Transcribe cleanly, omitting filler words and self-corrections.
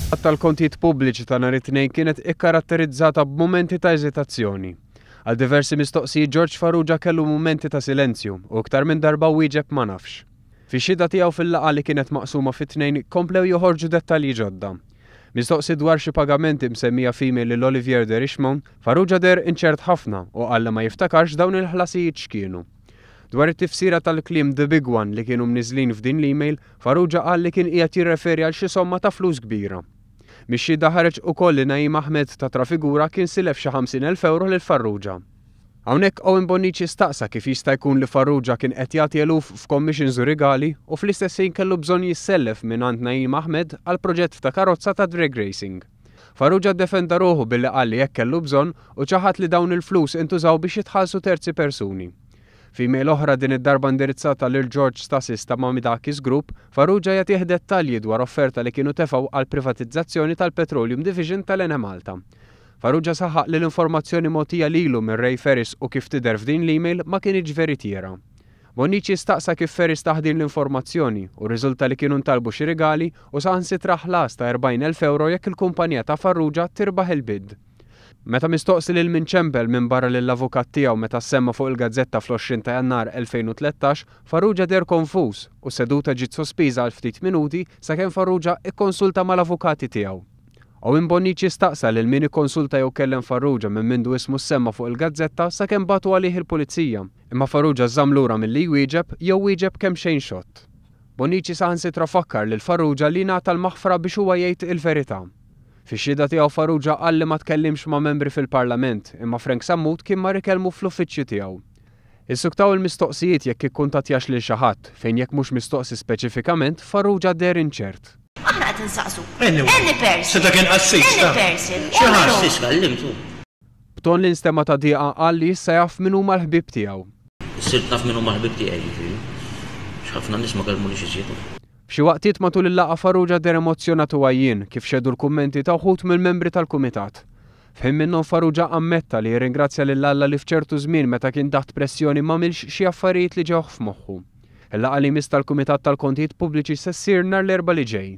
Tal-kontijiet pubbliċi ta' nhar it-Tnejn kienet ikkaratterizzata b'mumenti ta' eżitazzjoni. Għal diversi mistoqsijiet George Farrugia kellu mumenti ta' silenzju u iktar minn darba wieġeb ma nafx. Fix-xhieda tiegħu fil-laqgħa li kienet maqsuma fi tnejn komplew joħorġu dettalji ġodda. Mistoqsi dwar xi pagamenti msemmija f'email lil Olivier de Richemont, Farrugia deher inċert ħafna u qal li ma jiftakarx dawn il-ħlasijiet x'kienu. Dwar it-tifsira tal-kliem the big one li kienu mniżżlin f'din l-email, Farrugia qal li kien qiegħed jirreferi għal xi somma ta' flus kbira. Mix-xhieda ħareġ ukoll li Naim Ahmed ta' Trafigura kien silef xi 50,000 ewro lil Farrugia. Hawnhekk Owen Bonnici staqsa kif jista' jkun li Farrugia kien qed jagħti eluf f'commissions u rigali u fl-istess ħin kellu bżonn jissellef mingħand Naim Ahmed għal proġett ta' karozza ta' drag racing. Farrugia ddefenda ruħu billi qal li hekk kellu bżonn u ċaħad li dawn il-flus intużaw biex jitħallsu terzi persuni. F'email oħra din id-darba indirizzata lil George Stasis ta' Mamidakis Group, Farrugia jagħtih dettalji dwar offerta li kienu tefgħu għall-privatizzazzjoni tal-Petroleum Division tal-Enemalta. Farrugia saħaq li l-informazzjoni mogħtija lilu minn Ray Ferris u kif tidher f'din l-email ma kinitx veritiera. Bonnici staqsa kif Ferris tah din l-informazzjoni u rriżulta li kienu ntalbu xi rigali u saħansitra ħlas ta' 40,000 ewro jekk il-kumpanija ta' Farrugia tirbaħ il-bid. Meta mistoqsi lil min ċempel minbarra lill-avukat tiegħu meta ssemma fuq il-gazzetta fl-20 ta' Jannar 2013, Farrugia deher konfuż u s-seduta ġiet sospiża għal ftit minuti sakemm Farrugia ikkonsulta mal-avukati tiegħu. Owen Bonnici staqsa lil min ikkonsulta jew kellem Farrugia minn mindu ismu ssemma fuq il-gazzetta sakemm bagħtu għalih il-Pulizija. Imma Farrugia żamm lura milli jwieġeb jew wieġeb kemxejn xott. Bonnici saħansitra fakkar lil Farrugia li ngħata l-maħfra biex huwa jgħid il-verità. Fix-xhieda tiegħu Farrugia qal li ma tkellimx ma' membri fil-Parlament imma Frank Sammut kien mar ikellmu fl-uffiċċju tiegħu. Issuktaw il-mistoqsijiet jekk ikkuntattjax lil xi ħadd, fejn jekk mhux mistoqsi speċifikament, Farrugia deher inċert. Aħna qed insaqsu. Anyway. Any person. Seta' kien qassis, Any ta. person. Xi U ħadd. minnu. Qassis kellimtu. B'ton li nstema' ta' dieqa qal li issa jaf min huma l-ħbieb tiegħu. Sirt naf min huma l-ħbieb tiegħi jiġifieri. Għax ħafna nies ma kellmunix iżjed. F'xi waqtiet matul il-laqgħa Farrugia deher emozzjonat u għajjien, kif xehdu l-kummenti ta' wħud mill-membri tal-kumitat. F'ħin minnhom Farrugia ammetta li jirringrazzja lil Alla li f'ċertu żmien meta kien taħt pressjoni m'għamilx xi affarijiet li ġewh f'moħħu. Il-laqgħa li jmiss tal-Kumitat tal-Kontijiet Pubbliċi se ssir nhar l-Erbgħa li ġej.